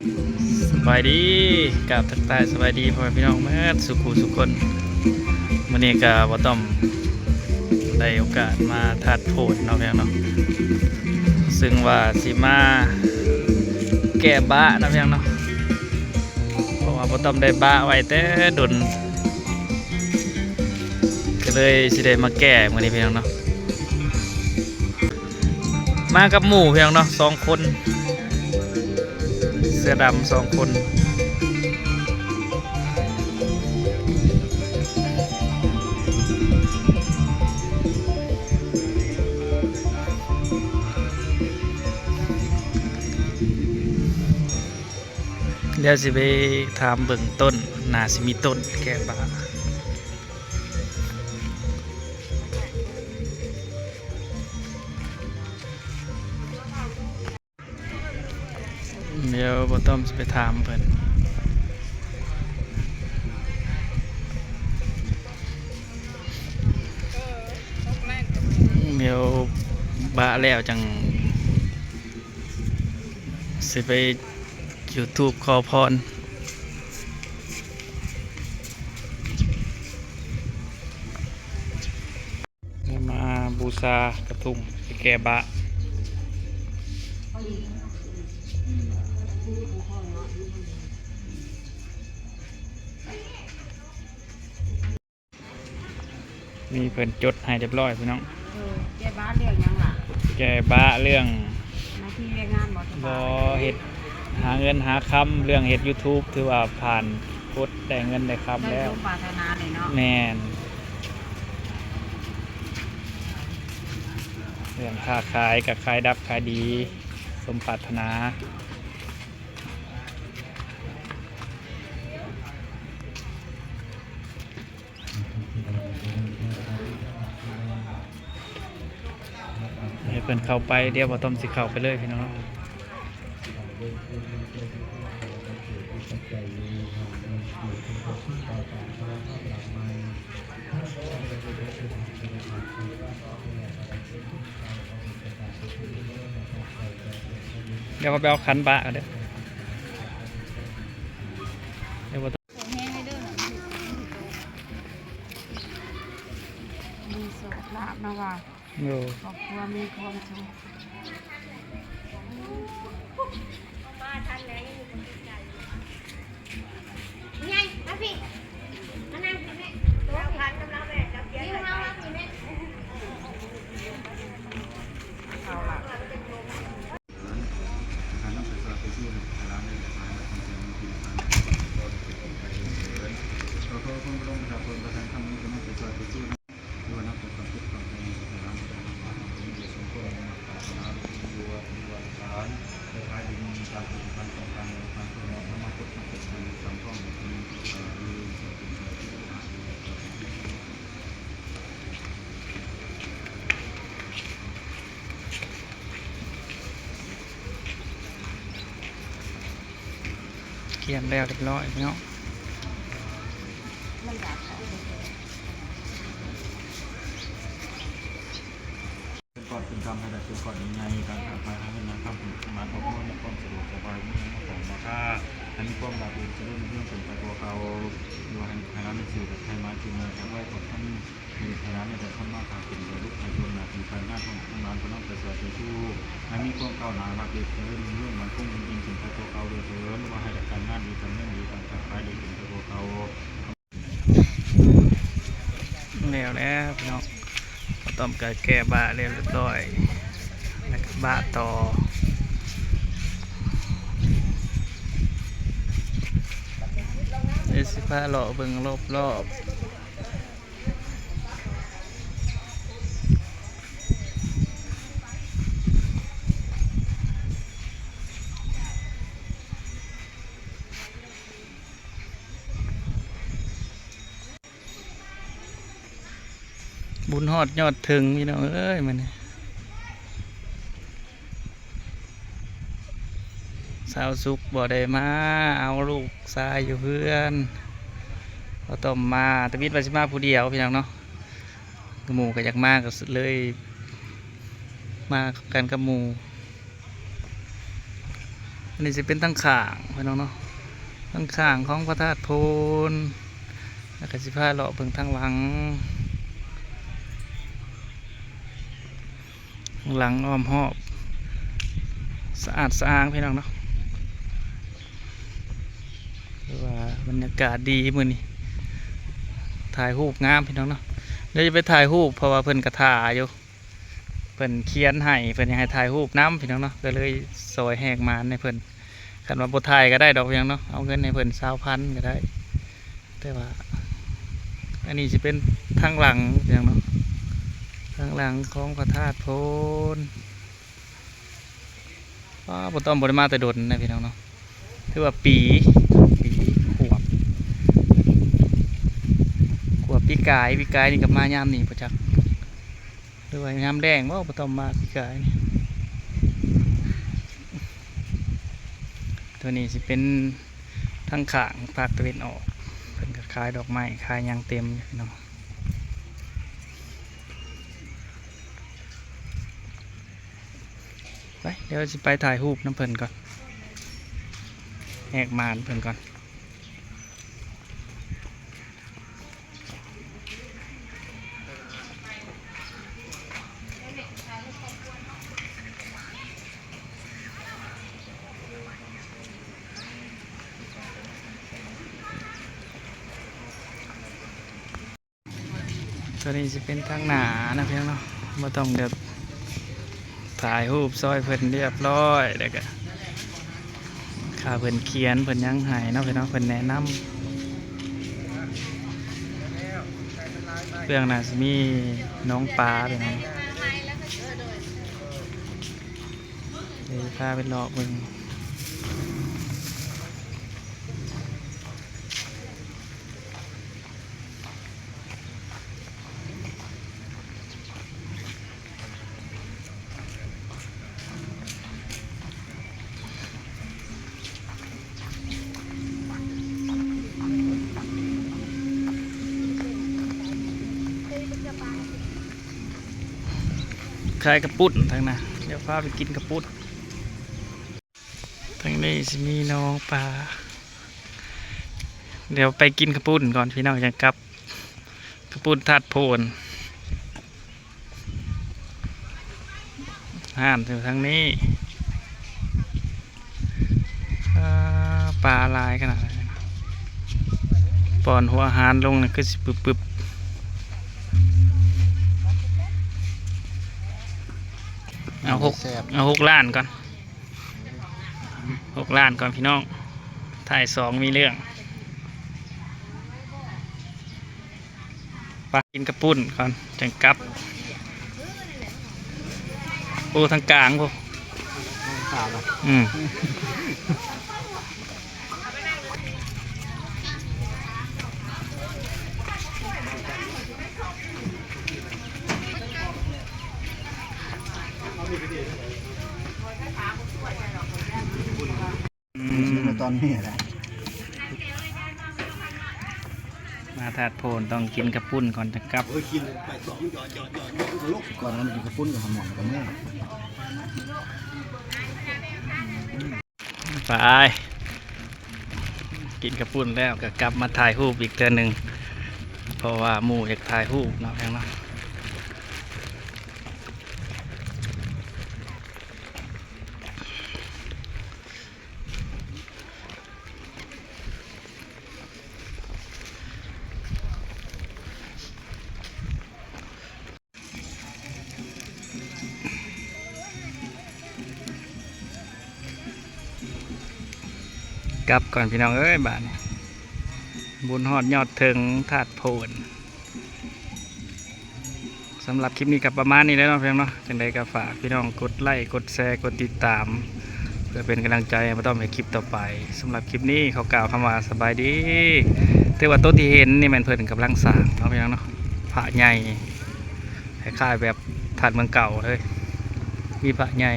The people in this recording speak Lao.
ສະບາຍດີ ກາບທັກທາຍສະບາຍດີພໍ່ແມ່ພີ່ນ້ອງເໝິດສູ່ຄູ່ສູ່ຄົນ. ມື້ນີ້ກະບໍ່ຕ້ອມໄດ້ໂອກາດມາທາດໂພນເນາະພີ່ນ້ອງເນາະ, ຊຶ່ງວ່າຊິມາແກ້ບະເນາະພີ່ນ້ອງເນາະ, ເພາະວ່າບໍ່ຕ້ອມໄດ້ບະໄວ້ແຕ່ດົນ ກໍເລີຍຊິໄດ້ມາແກ້ມື້ນີ້ພີ່ນ້ອງເນາະ. ມາກັບໝູ່ພີ່ນ້ອງເນາະ ສອງຄົນ ເສື້ອດຳສອງຄົນ. ດຽວຊິໄປຖາມເບິ່ງຕົ້ນ ໜ້າຊິມີຕົ້ນແກ້ບະ. ດຽວບ່າວຕ້ອມຊິໄປຖາມເພິ່ນ. ດຽວບະແລ້ວຈັ່ງຊິໄປ ຢູທູບຂໍພອນ. ມາບູຊາກະທຸງ ໄປແກ້ບະ. ນີ້ເພິ່ນຈົດໃຫ້ຮຽບຮ້ອຍພີ່ນ້ອງ. ເອີ ແກ້ບະເລື່ອງຫຍັງລະ? ແກ້ບະເລື່ອງ ໜ້າທີ່ວຽກງານບໍ່? ບໍ່ ເຮັດຫາເງິນຫາຄຳ, ເລື່ອງເຮັດຢູທູບຖືວ່າຜ່ານກົດ ໄດ້ເງິນໄດ້ຄຳແລ້ວ. ໄດ້ສົມປາດຖະໜາເລີຍເນາະ. ແມ່ນ. ເລື່ອງຄ້າຂາຍກະຂາຍດັບຂາຍດີ ສົມປາດຖະໜາ. ໃຫ້ເພິ່ນເຂົ້າໄປ, ດຽວບ່າວຕ້ອມຊິເຂົ້າໄປເລີຍພີ່ນ້ອງ. ດຽວຂ້ອຍໄປເອົາຂັນບະກ່ອນເດີ້. ແຮງເດີ ມີໂຊກລາບນະວ່າ. ໂດຍ ຄອບຄົວມີຄວາມສຸກ. ເອົາລະ. ກຽມແລ້ວຮຽບຮ້ອຍພີ່ນ້ອງ. ເປັນກ້ອນເປັນກຳໃຫ້ໄດ້ເປັນກ້ອນໃຫຍ່ ການຄ້າຂາຍຫາເງິນຫາຄຳ ໃຫ້ມີຄວາມສະດວກສະບາຍ ມີເງິນມີຂອງມາຄ້າ ໃຫ້ມີຄວາມລາບເລີນຈະເລີນຮຸ່ງເຮືອງຂຶ້ນໄປກວ່າເກົ່າ ຫຼືວ່າໃຫ້ ໃຫ້ຮ້ານໜັງສື ໃຫ້ມາກິນເງິນ ໃຫ້ໄວກວ່າທັນ ໃຫ້ລູກໃຫ້ຫຼານໄດ້ທຳມາຄ້າກິນ ໃຫ້ລູກໃຫ້ຕົນໜ້າທີ່ການງານຂອງ ຂອງຫຼານ ຂອງນຳໄປຊ່ວຍໄປຊູ ໃຫ້ມີຄວາມກ້າວໜ້າ ລາບເລີນຈະເລີນຮຸ່ງເຮືອງ ໝັ້ນຄົງຢູ່ດີຂຶ້ນໄປກວ່າເກົ່າເດີເທີ້ນ ວ່າໃຫ້ການງານດີ ການເງິນດີ ການຄ້າຂາຍດີຂຶ້ນໄປກວ່າເກົ່າ. ແລ້ວແລ້ວພີ່ນ້ອງ ບ່າວຕ້ອມກະແກ້ບະແລ້ວຮຽບຮ້ອຍ ແລ້ວກະບະຕໍ່ ດຽວຊິພາເລາະເບິ່ງຮອບໆ. ບຸນຮອດຍອດເທິງພີ່ນ້ອງເອີຍ ມື້ນີ້ ຊາວສຸກບໍ່ໄດ້ມາເອົາລູກຊາຍຢູ່ເຮືອນ ບໍ່ຕ້ອງມາ ຕະວິດວ່າຊິມາຜູ້ດຽວພີ່ນ້ອງເນາະ ໝູ່ກໍຢາກມາ ກໍເລີຍມາກັນກັບໝູ່. ອັນນີ້ຊິເປັນທາງຂ້າງພີ່ນ້ອງເນາະ ທາງຂ້າງຂອງພະທາດໂພນ ແລ້ວກໍຊິພາເລາະເບິ່ງທາງຫຼັງ ທາງຫຼັງອ້ອມຮອບ ສະອາດສະອ້າງພີ່ນ້ອງເນາະ ຖືວ່າບັນຍາກາດດີມື້ນີ້ ຖ່າຍຮູບງາມພີ່ນ້ອງເນາະ ດຽວຈະໄປຖ່າຍຮູບ ເພາະວ່າເພິ່ນກໍຖ້າຢູ່ ເພິ່ນຂຽນໃຫ້ ເພິ່ນຢາກໃຫ້ຖ່າຍຮູບນຳພີ່ນ້ອງເນາະ ກໍເລີຍຊ່ອຍແຫກໝານໃຫ້ເພິ່ນ ຄັນວ່າບໍ່ຖ່າຍກໍໄດ້ດອກພີ່ນ້ອງເນາະ ເອົາເງິນໃຫ້ເພິ່ນຊາວພັນກໍໄດ້ ແຕ່ວ່າ ອັນນີ້ຊິເປັນທາງຫຼັງພີ່ນ້ອງເນາະ ທາງຫຼັງຂອງພະທາດໂພນ. ປ້າ ພໍ່ຕ້ອມບໍ່ໄດ້ມາແຕ່ດົນນະພີ່ນ້ອງເນາະ ຖືວ່າປີ ປີຂວບ ຂວບປີກາຍ ປີກາຍນີ້ກໍມາຍາມນີ້ບໍ່ຈັກ ຫຼືວ່າຍາມແລ້ງບໍ່ ພໍ່ຕ້ອມມາປີກາຍນີ້ ຕົວນີ້ຊິເປັນທາງຂ້າງພາກຕາເວັນອອກ ເພິ່ນກໍຂາຍດອກໄມ້ຂາຍຫຍັງເຕັມຢູ່ພີ່ນ້ອງ. ໄປ ດຽວຊິໄປຖ່າຍຮູບນຳເພິ່ນກ່ອນ ແຫກໝານເພິ່ນກ່ອນ. ຕົວນີ້ຊິເປັນທາງໜ້ານະພີ່ນ້ອງເນາະ ບໍ່ຕ້ອງແບບ ຖ່າຍຮູບຊ່ອຍເພິ່ນຮຽບຮ້ອຍ ແລ້ວກະ ຄ່າເພິ່ນຂຽນເພິ່ນຫຍັງໃຫ້ເນາະພີ່ນ້ອງ ເພິ່ນແນະນຳ ເບື້ອງໜ້າຊິມີໜອງປາພີ່ນ້ອງ ເດີ ພາໄປເລາະເບິ່ງ. ຂາຍກະປຸ້ນທາງໜ້າ ດຽວພາໄປກິນກະປຸ້ນ. ທາງນີ້ຊິມີໜອງປາ ດຽວໄປກິນກະປຸ້ນກ່ອນພີ່ນ້ອງ ຈັ່ງກັບ ກະປຸ້ນທາດໂພນ ຮ້ານຢູ່ທາງນີ້ ອາ ປາຫຼາຍຂະໜາດ ປ້ອນຫົວອາຫານລົງນີ້ຄືຊິປຶບໆ ເອົາຫົກ ເອົາຫົກລ້ານກ່ອນ. ຫົກລ້ານກ່ອນພີ່ນ້ອງ ທ້າຍສອງມີເລື່ອງ ໄປກິນກະປຸ້ນກ່ອນຈັ່ງກັບ ໂອ້ ທາງກາງພຸ້ນ ອືມ. ອືມ ຕອນນີ້ແຫຼະ ມາທາດໂພນຕ້ອງກິນກະປຸ້ນກ່ອນຈະກັບ ໂອ້ຍ ກິນໄປສອງ ຢອດໆໆ ກ່ອນນັ້ນກິນກະປຸ້ນກັບໝໍ້ກັບເມືອ. ໄປ ກິນກະປຸ້ນແລ້ວກໍກັບມາຖ່າຍຮູບອີກເທື່ອໜຶ່ງ ເພາະວ່າໝູ່ຢາກຖ່າຍຮູບເນາະ ແພງເນາະ. ກັບກ່ອນພີ່ນ້ອງເອີຍ ບາດນີ້ບຸນຮອດຍອດເທິງທາດໂພນ. ສຳລັບຄລິບນີ້ກໍປະມານນີ້ແຫຼະເນາະ ພີ່ນ້ອງເນາະ ຈັ່ງໃດກໍຝາກພີ່ນ້ອງກົດໄລ້ ກົດແຊ ກົດຕິດຕາມ ເພື່ອເປັນກຳລັງໃຈໃຫ້ປ້າຕ້ອມເຮັດຄລິບຕໍ່ໄປ. ສຳລັບຄລິບນີ້ຂໍກ່າວຄຳວ່າສະບາຍດີ. ຖືວ່າໂຕທີ່ເຫັນນີ້ແມ່ນເພິ່ນກຳລັງສ້າງເນາະ ພີ່ນ້ອງເນາະ ພະໃຫຍ່ ຄ້າຍໆແບບທາດເມືອງເກົ່າເລີຍ ມີພະໃຫຍ່